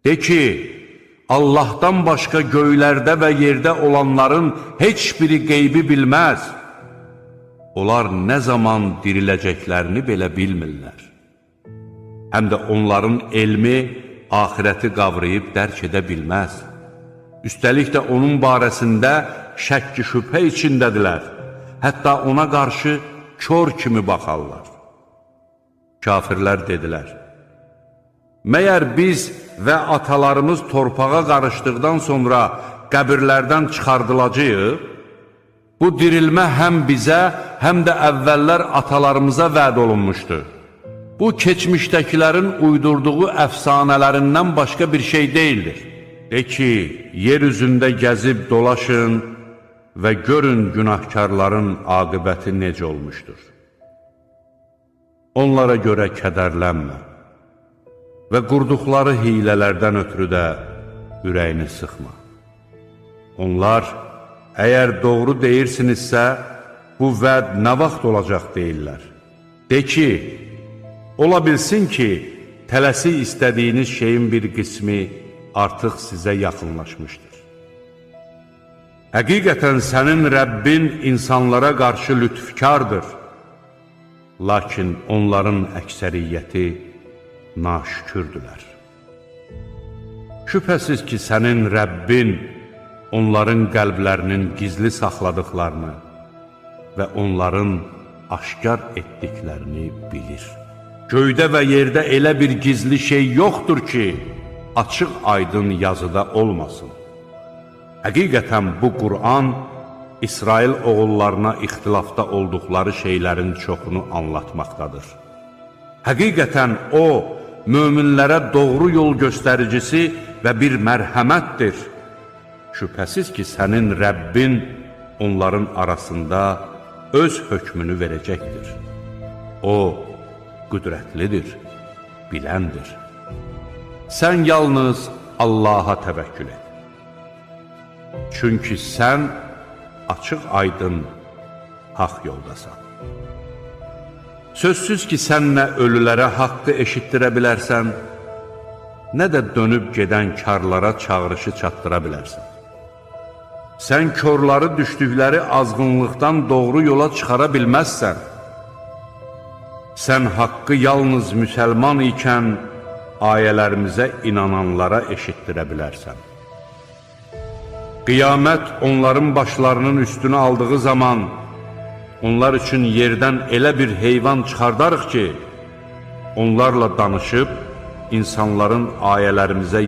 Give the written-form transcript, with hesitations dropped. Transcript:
De ki, Allahdan başqa göylərdə və yerdə olanların heç biri qeybi bilməz. Onlar nə zaman diriləcəklərini belə bilmirlər. Həm də onların elmi axirəti qavrayıb dərk edə bilməz. Üstəlik də onun barəsində şəkki şübhə içindədirlər. Hətta ona qarşı kör kimi baxarlar. Kafirlər dedilər: Məyər biz və atalarımız torpağa qarışdıqdan sonra qəbirlərdən çıxardılacağıq? Bu dirilmə həm bizə, həm də əvvəllər atalarımıza vəd olunmuşdu. Bu, keçmişdəkilərin uydurduğu əfsanələrindən başqa bir şey deyildir. De ki, yer üzündə gəzib dolaşın və görün günahkarların aqibəti necə olmuşdur. Onlara görə kədərlənmə və qurduqları hilələrdən ötürü də ürəyini sıxma. Onlar, əgər doğru deyirsinizsə, bu vəd nə vaxt olacaq deyirlər. De ki, ola bilsin ki, tələsik istədiyiniz şeyin bir qismi artıq sizə yaxınlaşmışdır. Həqiqətən sənin Rəbbin insanlara qarşı lütfkardır. Lakin onların əksəriyyəti naşükürdülər. Şübhəsiz ki, sənin Rəbbin onların qəlblərinin gizli saxladıqlarını və onların aşkar etdiklərini bilir. Göydə və yerdə elə bir gizli şey yoxdur ki, açıq aydın yazıda olmasın. Həqiqətən bu Qur'an İsrail oğullarına ixtilafda olduqları şeylərin çoxunu anlatmaqdadır. Həqiqətən o, möminlərə doğru yol göstəricisi və bir mərhəmətdir. Şübhəsiz ki, sənin Rəbbin onların arasında öz hökmünü verəcəkdir. O, qüdrətlidir, biləndir. Sən yalnız Allaha təvəkkül et. Çünki sən açıq aydın haqq yoldasan. Sözsüz ki, sən nə ölülərə haqqı eşitdirə bilərsən, nə də dönüb gedən karlara çağırışı çatdıra bilərsən. Sən körları düşdükləri azğınlıqdan doğru yola çıxara bilməzsən. Sən haqqı yalnız müsəlman ikən ayələrimizə inananlara eşitdirə bilərsən. Qiyamət onların başlarının üstünə aldığı zaman onlar üçün yerdən elə bir heyvan çıxardarıq ki, onlarla danışıb insanların ayələrimizə